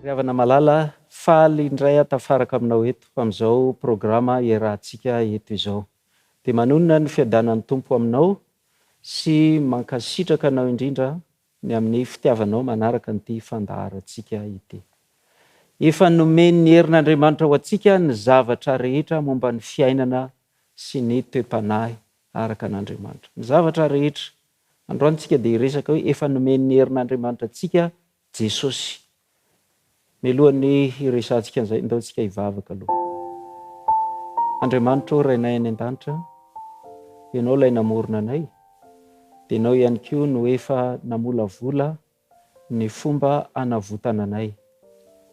Ry havana malala, faly indray aho tafaraka aminao eto amin'izao programa iarahantsika eto izao. Dia manonona ny fiadanan'ny Tompo aminao sy mankasitraka anao indrindra ny amin'ny fitiavanao manaraka an'ity fandaharantsika ity. Efa nomen'ny herin'Andriamanitra ho antsika ny zavatra rehetra momba ny fiainana sy ny toe-panahy araka an'Andriamanitra. Ny zavatra rehetra. Androany tsika dia hiresaka hoe efa nomen'ny herin'Andriamanitra antsika Jesosy. Mialohan'ny hiresahantsika an'izay, ndao tsika hivavaka aloha. Andriamanitra ô Rainay any an-danitra, Ianao ilay namorona anay, dia Ianao ihany koa no efa namolavola ny fomba hanavotana anay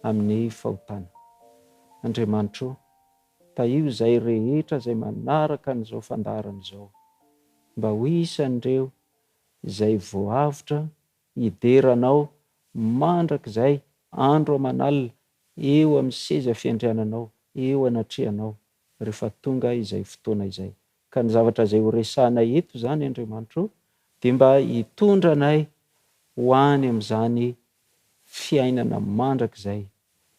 amin'ny fahotana. Andriamanitra ô, tahio izay rehetra izay manaraka an'izao fandaharana izao, mba ho isan'ireo izay voavotra hidera Anao mandrakizay andro aman'alina eo amin'ny seza fiandriananao, eo anatrehanao, rehefa tonga izay fotoana izay. Ka ny zavatra izay ho resahanay eto izany, Andriamanitra o, dia mba hitondra anay ho any amin'izany fiainana mandrakizay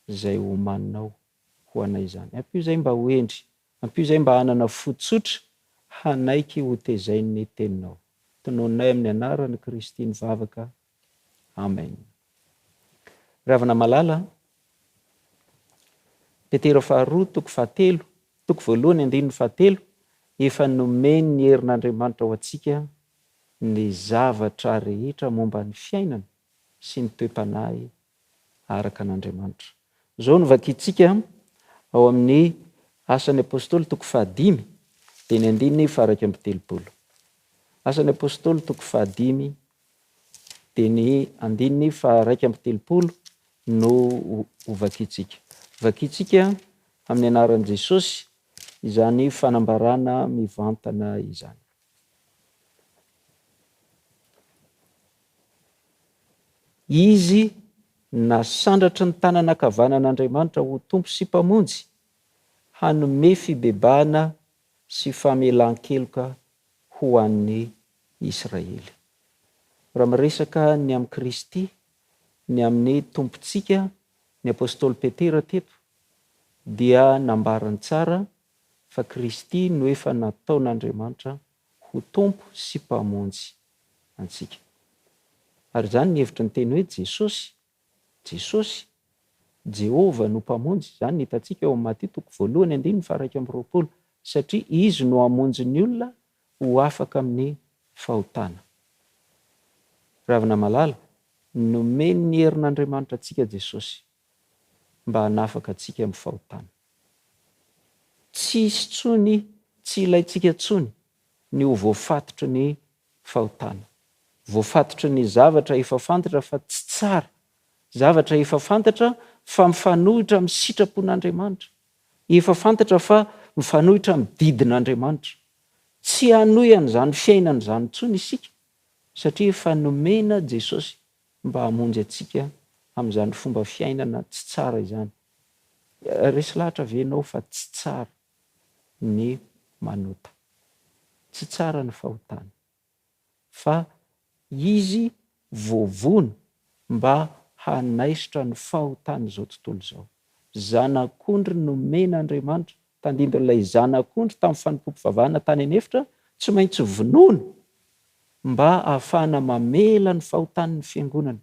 izay omaninao ho anay izany. Ampio izay mba ho hendry, ampio izay mba hanana fo tsotra hanaiky ho tezain'ny Teninao. Tononinay amin'ny anaran'i Kristy ny vavaka. Amen. Ry havana malala a! Petera faharoa toko fahatelo, toko voalohany andininy fahatelo, efa nomen'ny herin'Andriamanitra ho antsika ny zavatra rehetra momba ny fiainana sy ny toe-panahy araka an'Andriamanitra. Izao no vakintsika ao amin'ny Asan'ny Apostoly toko fahadimy, dia ny andininy faha-31. Asan'ny Apostoly toko fahadimy, dia ny andininy faha-31 no hovakintsika. Vakintsika amin'ny anaran'i Jesosy izany fanambarana mivantana izany. Izy nasandratry ny tanana ankavanan'Andriamanitra ho Tompo sy Mpamonjy, hanome fibebahana sy famelan-keloka ho an'ny Israely. Raha miresaka ny amin'i Kristy, ny amin'ny Tompontsika, ny apostoly Petera teto dia nambarany tsara fa Kristy no efa nataon'Andriamanitra ho Tompo sy Mpamonjy antsika. Ary izany ny hevitry ny teny hoe Jesosy, Jesosy, Jehovah no Mpamonjy, izany no hitantsika ao amin'ny Matio toko voalohany andininy faha-21, satria Izy no hamonjy ny olona ho afaka amin'ny fahotana. Ry havana malala, nomen'ny herin'Andriamanitra antsika Jesosy mba hanafaka antsika amin'ny fahotana. Tsy hisy intsony, tsy ilaintsika intsony ny ho voafatotry ny fahotana. Voafatotry ny zavatra efa fantatra fa tsy tsara, zavatra efa fantatra fa mifanohitra amin'ny sitrapon'Andriamanitra, efa fantatra fa mifanohitra amin'ny didin'Andriamanitra. Tsy hanohy an'izany fiainana izany intsony isika satria efa nomena Jesosy mba hamonjy antsika amin'izany fomba fiainana tsy tsara izany. Resy lahatra ve ianao fa tsy tsara ny manota? Tsy tsara ny fahotana. Fa Izy voavono mba hanaisotra ny fahotan'izao tontolo izao. Zanak'ondry nomen'Andriamanitra, tandindon'ilay zanak'ondry tamin'ny fanompoam-pivavahana tany an'efitra, tsy maintsy vonoina mba hahafahana mamela ny fahotan'ny fiangonana.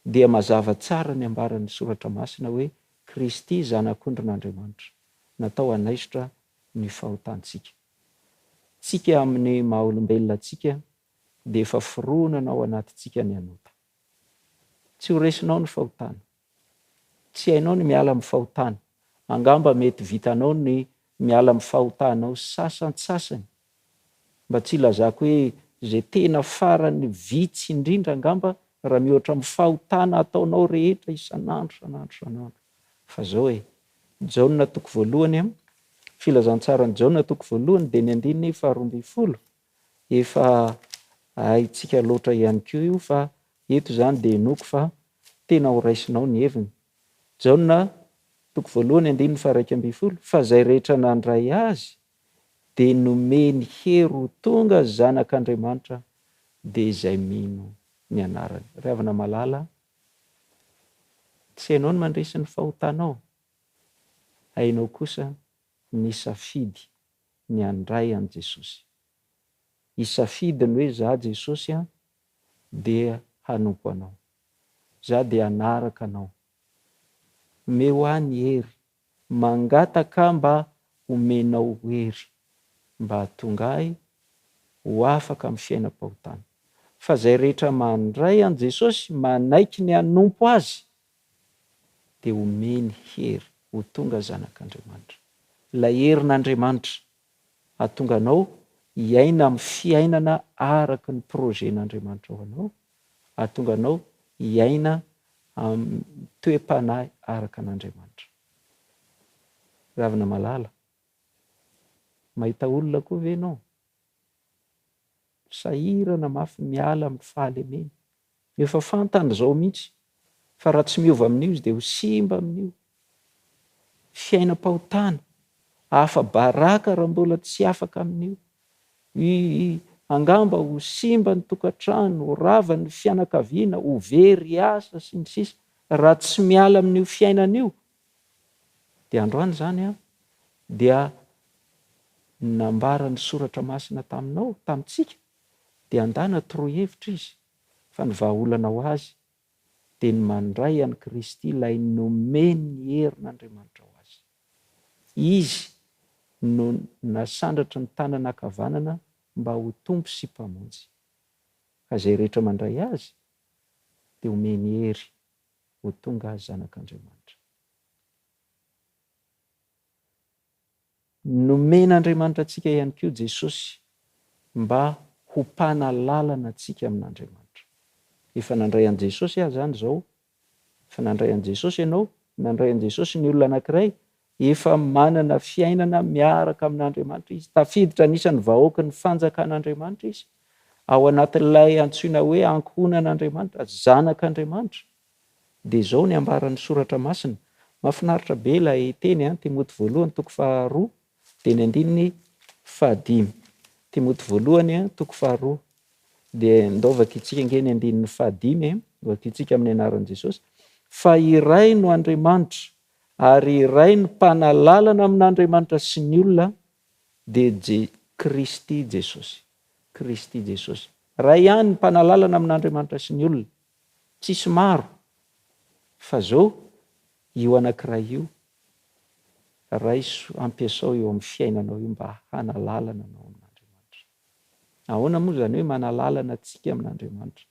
Dia mazava tsara ny ambaran'ny Soratra Masina hoe Kristy Zanak'ondrin'Andriamanitra, natao hanaisotra ny fahotantsika. Tsika amin'ny maha olombelona antsika dia efa fironana ao anatintsika ny hanota. Tsy ho resinao ny fahotana. Tsy hainao ny miala amin'ny fahotana. Angamba mety vitanao ny miala amin'ny fahotanao sasantsasany. Mba tsy hilazako hoe izay tena farany vitsy indrindra angamba raha mihoatra amin'ny fahotana ataonao rehetra isan'andro isan'andro isan'andro. Fa zao e, Jaona toko voalohany, Filazantsaran'i Jaona toko voalohany dia ny andininy faharoambinifolo, efa haintsika loatra ihany koa io fa eto izany dia henoiko fa tena ho raisinao ny heviny. Jaona toko voalohany andininy faha-11, fa izay rehetra nandray Azy dia nomeny hery ho tonga zanak'Andriamanitra dia izay mino ny anarany. Ry havana malala, Tsy hainao ny mandresy ny fahotanao, hainao kosa ny hisafidy ny handray an'i Jesosy. Hisafidy ny hoe za Jesosy an dia hanompo anao. Za dia hanaraka anao. Omeo ahy ny hery Mangataka mba homenao hery mba hahatonga ahy ho afaka amin'ny fiainam-pahotana. Fa izay rehetra mandray an'i Jesosy, manaiky ny hanompo Azy, dia homeny hery ho tonga zanak'Andriamanitra. Ilay herin'Andriamanitra hahatonga anao hiaina amin'ny fiainana araka ny projet-n'Andriamanitra ho anao, hahatonga anao hiaina amin'ny toe-panahy araka an'Andriamanitra. Ravina malala, mahita olona koa ve ianao? Sahirana mafy miala amin'ny fahalemena. Efa fantany izao mihitsy fa raha tsy miova amin'io izy dia ho simba amin'io. Fiainam-pahotana, afa-baraka raha mbola tsy afaka amin'io. Ii, Angamba ho simba ny tokantrano, ho rava ny fianakaviana, ho very asa, sy ny sisa Raha tsy miala amin'io fiainana io, dia androany izany an, dia nambaran'ny Soratra Masina taminao, tamintsika, dia andana toroy hevitra izy, fa ny vahaolana ho azy dia ny mandray an'i Kristy ilay nomeny ny herin'Andriamanitra ho azy. Izy no nasandratry ny tanana ankavanana mba ho Tompo sy Mpamonjy. Ka izay rehetra mandray Azy dia omeny hery ho tonga zanak'Andriamanitra. Nomen'Andriamanitra antsika ihany koa Jesosy mba ho mpanalalana antsika amin'Andriamanitra. Efa nandray an'i Jesosy aho izany izao, efa nandray an'i Jesosy ianao, nandray an'i Jesosy ny olona anankiray, efa manana fiainana miaraka amin'Andriamanitra izy, tafiditra anisan'ny vahoaky ny fanjakan'Andriamanitra izy, ao anatin'ilay antsoina hoe ankohonan'Andriamanitra, zanak'Andriamanitra. Dia izao ny ambaran'ny Soratra Masina. Mahafinaritra be ilay teny an, Timoty voalohany toko faharoa dia ny andininy fahadimy. Timoty voalohany toko faharoa dia ndao vakintsika ange ny andininy fahadimy e, vakintsika amin'ny anaran'i Jesosy. Fa iray no Andriamanitra ary iray ny mpanalalana amin'Andriamanitra sy ny olona dia Je Kristy Jesosy. Kristy Jesosy. Iray ihany ny mpanalalana amin'Andriamanitra sy ny olona. Tsisy maro fa zao io anakiray io raiso ampiasao eo amin'ny fiainanao io mba hanalalana anao amin'Andriamanitra. Ahoana moa izany hoe manalalana antsika amin'Andriamanitra?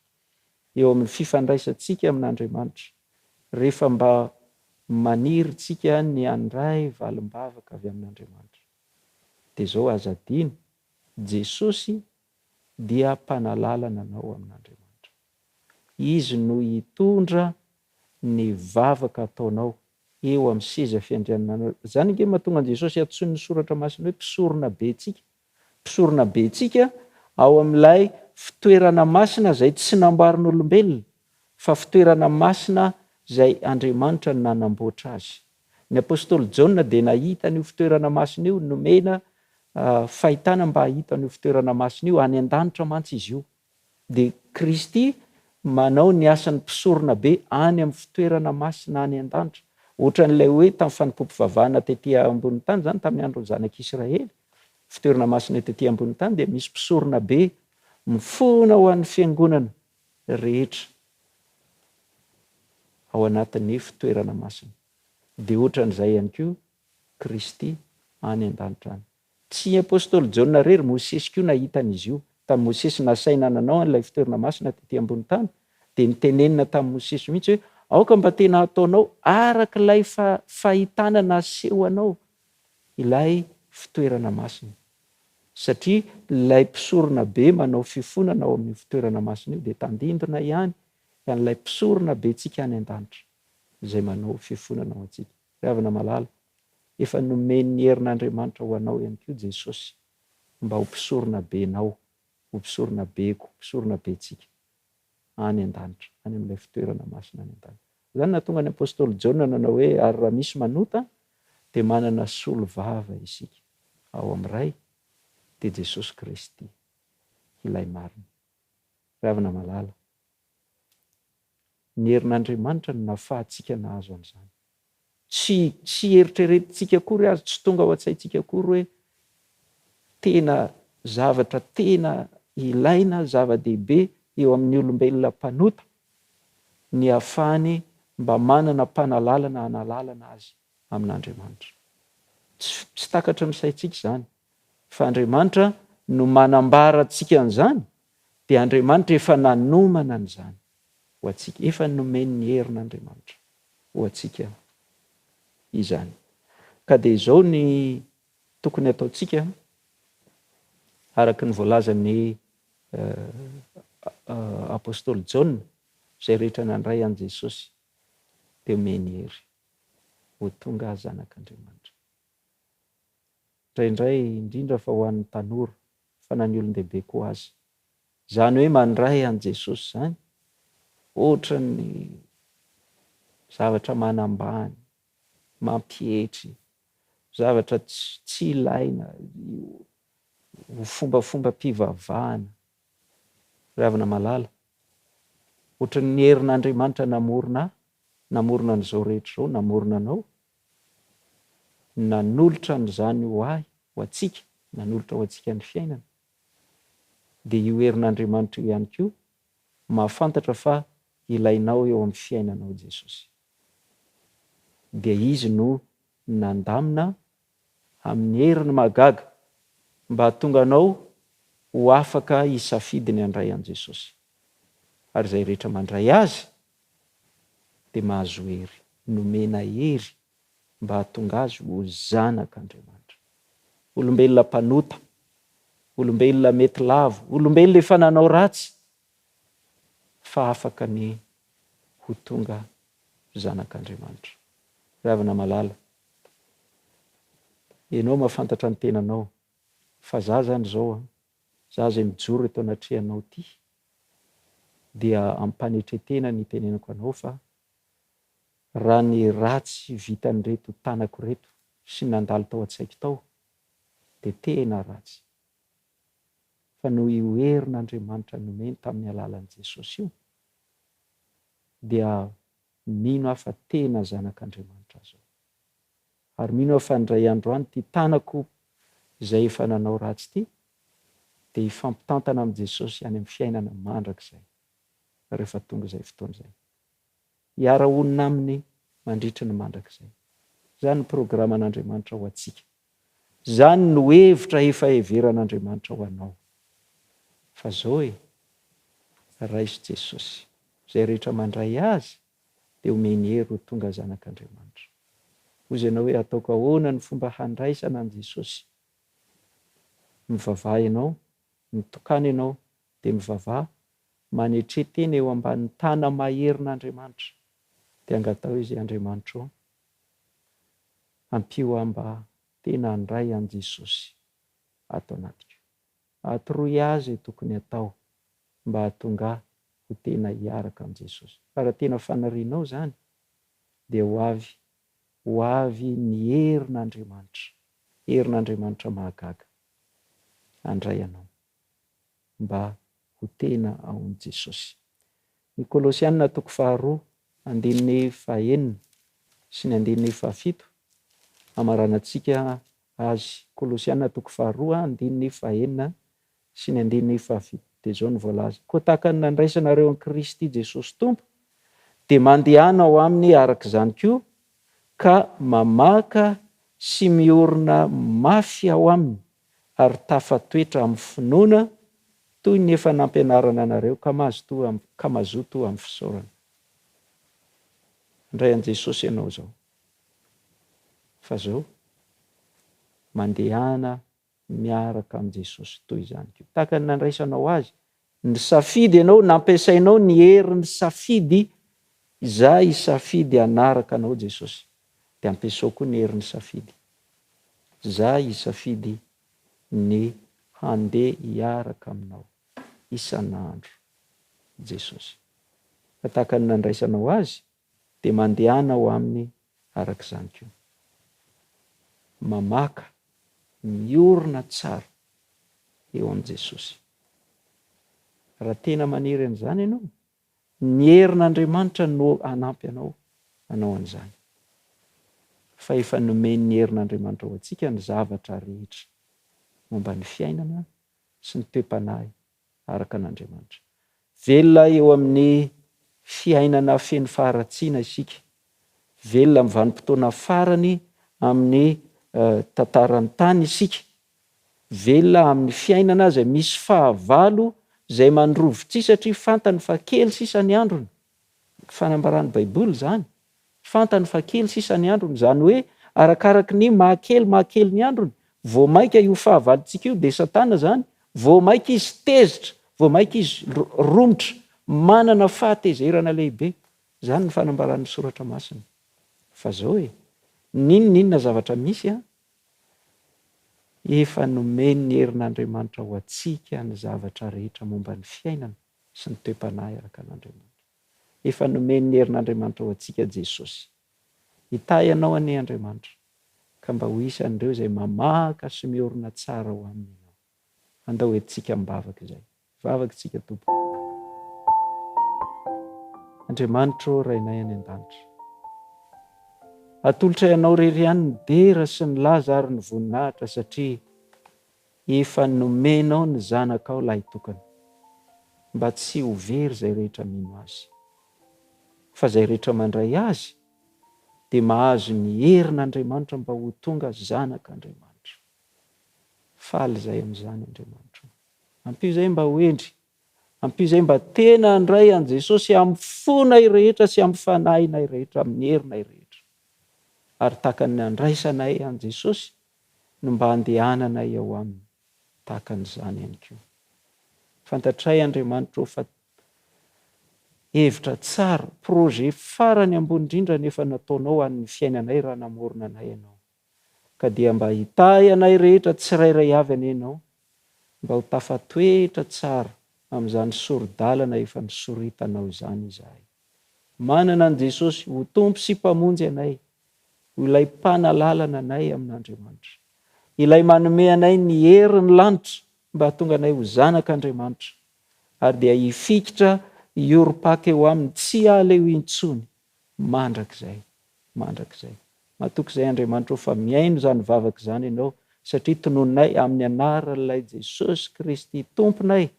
Eo amin'ny fifandraisantsika amin'Andriamanitra, rehefa mba maniry tsika ny handray valim-bavaka avy amin'Andriamanitra. Dia zao aza adino, Jesosy dia mpanalalana anao amin'Andriamanitra. Izy no hitondra ny vavaka ataonao eo amin'ny seza fiandriananao. Izany ange mahatonga an'i Jesosy antsoin'ny Soratra Masina hoe mpisorona be antsika. Mpisorona be antsika ao amin'ilay fitoerana masina izay tsy namboarin'olombelona fa fitoerana masina izay Andriamanitra no nanamboatra azy. Ny apostoly Jaona dia nahita an'io fitoerana masina io, nomena fahitana mba hahita an'io fitoerana masina io, any an-danitra mantsy izy io. Dia Kristy manao ny asan'ny mpisorona be any amin'ny fitoerana masina any an-danitra. Ohatran'ilay hoe tamin'ny fanompoam-pivavahana tety ambonin'ny tany izany, tamin'ny andron'ny zanak'Israely, fitoerana masina tety ambonin'ny tany dia misy mpisorona be mifona ho an'ny fiangonana rehetra ao anatin'ny fitoerana masina. Dia ohatran'izay ihany koa Kristy any an-danitra any. Tsy ny apostoly Jaona irery, Mosesy koa nahita an'izy io. Tamin'i Mosesy nasaina nanao an'ilay fitoerana masina tetỳ ambony tany, dia notenenina tamin'i Mosesy mihitsy hoe, Aoka mba tena hataonao araka ilay fahitana naseho anao ilay fitoerana masina. Satria ilay mpisorona be manao fifonana ao amin'io fitoerana masina io dia tandindona ihany an'ilay mpisorona bentsika any an-danitra izay manao fifonana ho antsika. Ry havana malala, efa nomen'ny herin'Andriamanitra ho anao ihany koa Jesosy mba ho mpisorona benao, ho mpisorona beko, ho mpisorona bentsika any an-danitra, any amin'ilay fitoerana masina any an-danitra. Izany no nahatonga ny apostoly Jaona nanao hoe, Ary raha misy manota, dia manana solovava isika ao amin'ny Ray, dia Jesosy Kristy, ilay marina. Ry havana malala, Ny herin'Andriamanitra no nahafahantsika nahazo an'izany. Tsy tsy eritreretintsika akory aza, tsy tonga ao an-tsaintsika akory hoe tena zavatra tena ilaina, zava-dehibe eo amin'ny olombelona mpanota ny hahafahany mba manana mpanalalana hanalalana azy amin'Andriamanitra. Tsy tsy takatry ny saintsika izany, fa Andriamanitra no manambara antsika an'izany, dia Andriamanitra efa nanomana an'izany ho antsika, efa nomeny ny herin'Andriamanitra ho antsika izany. Ka dia izao ny tokony hataontsika, araka ny voalazan'ny Apostoly Jaona, izay rehetra nandray an'i Jesosy dia omeny hery ho tonga zanak'Andriamanitra. Indraindray, indrindra fa ho an'ny tanora, fa na ny olon-dehibe koa aza, izany hoe mandray an'i Jesosy izany, ohatran'ny zavatra manambany, mampietry, zavatra tsy ilaina, ho fombafombam-pivavahana. Ry havana malala, ohatran'ny herin'Andriamanitra namorona ahy, namorona an'izao rehetra izao, namorona anao, nanolotra an'izany ho ahy, ho antsika, nanolotra ho antsika ny fiainana, dia io herin'Andriamanitra io ihany koa mahafantatra fa ilainao eo amin'ny fiainanao Jesosy. Dia Izy no nandamina amin'ny heriny mahagaga mba hahatonga anao ho afaka hisafidy ny handray an'i Jesosy. Ary izay rehetra mandray Azy dia mahazo hery, nomena hery mba hahatonga azy ho zanak'Andriamanitra. Olombelona mpanota, olombelona mety lavo, olombelona efa nanao ratsy, fa afaka ny ho tonga zanak'Andriamanitra. Ry havana malala, ianao mahafantatra ny tenanao, fa za zany izao an, za izay mijoro eto anatrehanao ity, dia ampanetretena ny itenenako anao fa raha ny ratsy vitan'ireto tanako ireto sy nandalo tao an-tsaiko tao dia tena ratsy fa noho io herin'Andriamanitra nomeny tamin'ny alalan'i Jesosy io dia mino aho fa tena zanak'Andriamanitra aho izao. Ary mino aho fa indray andro any ity tanako izay efa nanao ratsy ity dia hifampitantana amin'i Jesosy any amin'ny fiainana mandrakizay rehefa tonga izay fotoana izay. Hiara-honina Aminy mandritry ny mandrakizay. Izany ny programan'Andriamanitra ho antsika. Izany no hevitra efa heveran'Andriamanitra ho anao. Fa zao e, raiso Jesosy. Izay rehetra mandray Azy dia omeny hery ho tonga zanak'Andriamanitra. Hozy ianao hoe ataoko ahoana ny fomba handraisana an'i Jesosy? Mivavaha ianao, mitokàna ianao dia mivavaha, manetre tena eo ambanin'ny tana-maherin'Andriamanitra. Dia angataho Izy, Andriamanitra ô, ampio aho mba tena handray an'i Jesosy ato anatiko. Atoroy ahy izay tokony hatao mba hahatonga ahy ho tena hiaraka amin'i Jesosy. Fa raha tena fanirianao izany, dia ho avy, ho avy ny herin'Andriamanitra, herin'Andriamanitra mahagaga, handray anao mba ho tena ao amin'i Jesosy. Ny Kolosiana toko faharoa andininy fahenina sy ny andininy fahafito, hamaranantsika azy. Kolosiana toko faharoa andininy fahenina sy ny andininy fahafito. Dia izao no voalaza, Koa tahaka ny nandraisanareo an'i Kristy Jesosy Tompo, dia mandehana ao aminy araka izany koa, ka mamaka sy miorina mafy ao aminy, ary tafatoetra amin'ny finoana, toy ny efa nampianarana anareo, ka mazotoa ka mazotoa amin'ny fisaorana. Handray an'i Jesosy ianao izao. Fa izao, mandehana miaraka amin'i Jesosy toy izany koa. Tahaka ny nandraisanao Azy, nisafidy ianao, nampiasainao ny herin'ny safidy, Izaho hisafidy hanaraka Anao Jesosy, dia ampiasao koa ny herin'ny safidy, Izaho hisafidy ny handeha hiaraka Aminao isan'andro Jesosy. Fa tahaka ny nandraisanao Azy, dia mandehana ao aminy araka izany koa. Mamaka, miorina tsara eo amin'i Jesosy. Raha tena maniry an'izany ianao, Ny herin'Andriamanitra no hanampy anao hanao an'izany. Fa efa nomen'ny herin'Andriamanitra ho antsika ny zavatra rehetra momba ny fiainana sy ny toe-panahy araka an'Andriamanitra. Velona eo amin'ny fiainana feno faharatsiana isika. Velona amin'ny vanim-potoana farany amin'ny tantaran'ny tany isika. Velona amin'ny fiainana izay misy fahavalo izay mandrovi-tsihy satria fantany fa kely sisa ny androny. Fanambaran'ny Baiboly izany. Fantany fa kely sisa ny androny, izany hoe arakaraky ny maha kely maha kely ny androny, vao mainka io fahavalontsika io, dia Satana izany, vao mainka izy tezitra, vao mainka izy romotra, manana fahatezerana lehibe. Izany ny fanambaran'ny Soratra Masina. Fa izao e, n'inon'inona zavatra misy an, efa nomen'ny herin'Andriamanitra ho antsika ny zavatra rehetra momba ny fiainana sy ny toe-panahy araka an'Andriamanitra. Efa nomen'ny herin'Andriamanitra ho antsika Jesosy. Hitahy anao anie Andriamanitra, ka mba ho isan'ireo izay mamahaka sy miorina tsara ao Aminy ianao. Andao entintsika am-bavaka izay. Hivavaka isika Tompoko. Andriamanitra ô Rainay any an-danitra. Atolotray Anao irery ihany ny dera sy ny laza ary ny voninahitra satria Efa nomenao ny Zanakao lahitokana, mba tsy ho very izay rehetra mino Azy. Fa izay rehetra mandray Azy dia mahazo ny herin'Andriamanitra mba ho tonga zanak'Andriamanitra. Faly izahay amin'izany, Andriamanitra ô. Ampio izahay mba ho hendry. Ampio izahay mba tena handray an'i Jesosy amin'ny fonay rehetra sy amin'ny fanahinay rehetra, amin'ny herinay rehetra. Ary tahaka ny nandraisanay an'i Jesosy no mba handehananay ao aminy tahaka an'izany ihany koa. Fantatray Andriamanitra ô fa hevitra tsara, projet farany ambony indrindra no efa nataonao ho an'ny fiainanay raha namorona anay Ianao. Ka dia mba hitahy anay rehetra tsirairay avy anie Ianao mba ho tafatoetra tsara amin'izany sori-dalana efa nisoritanao izany izahay. Manana an'i Jesosy ho Tompo sy Mpamonjy anay, ho ilay Mpanalalana anay amin'Andriamanitra, ilay manome anay ny herin'ny lanitra mba hahatonga anay ho zanak'Andriamanitra, ary dia hifikitra hiorim-paka eo Aminy tsy hahaleo intsony mandrakizay, mandrakizay. Matoky izay Andriamanitra ô fa mihaino izany vavaka izany Ianao, satria tononinay amin'ny anaran'ilay Jesosy Kristy Tomponay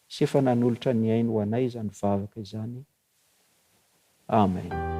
sy efa nanolotra ny ainy ho anay izany vavaka izany. Amen.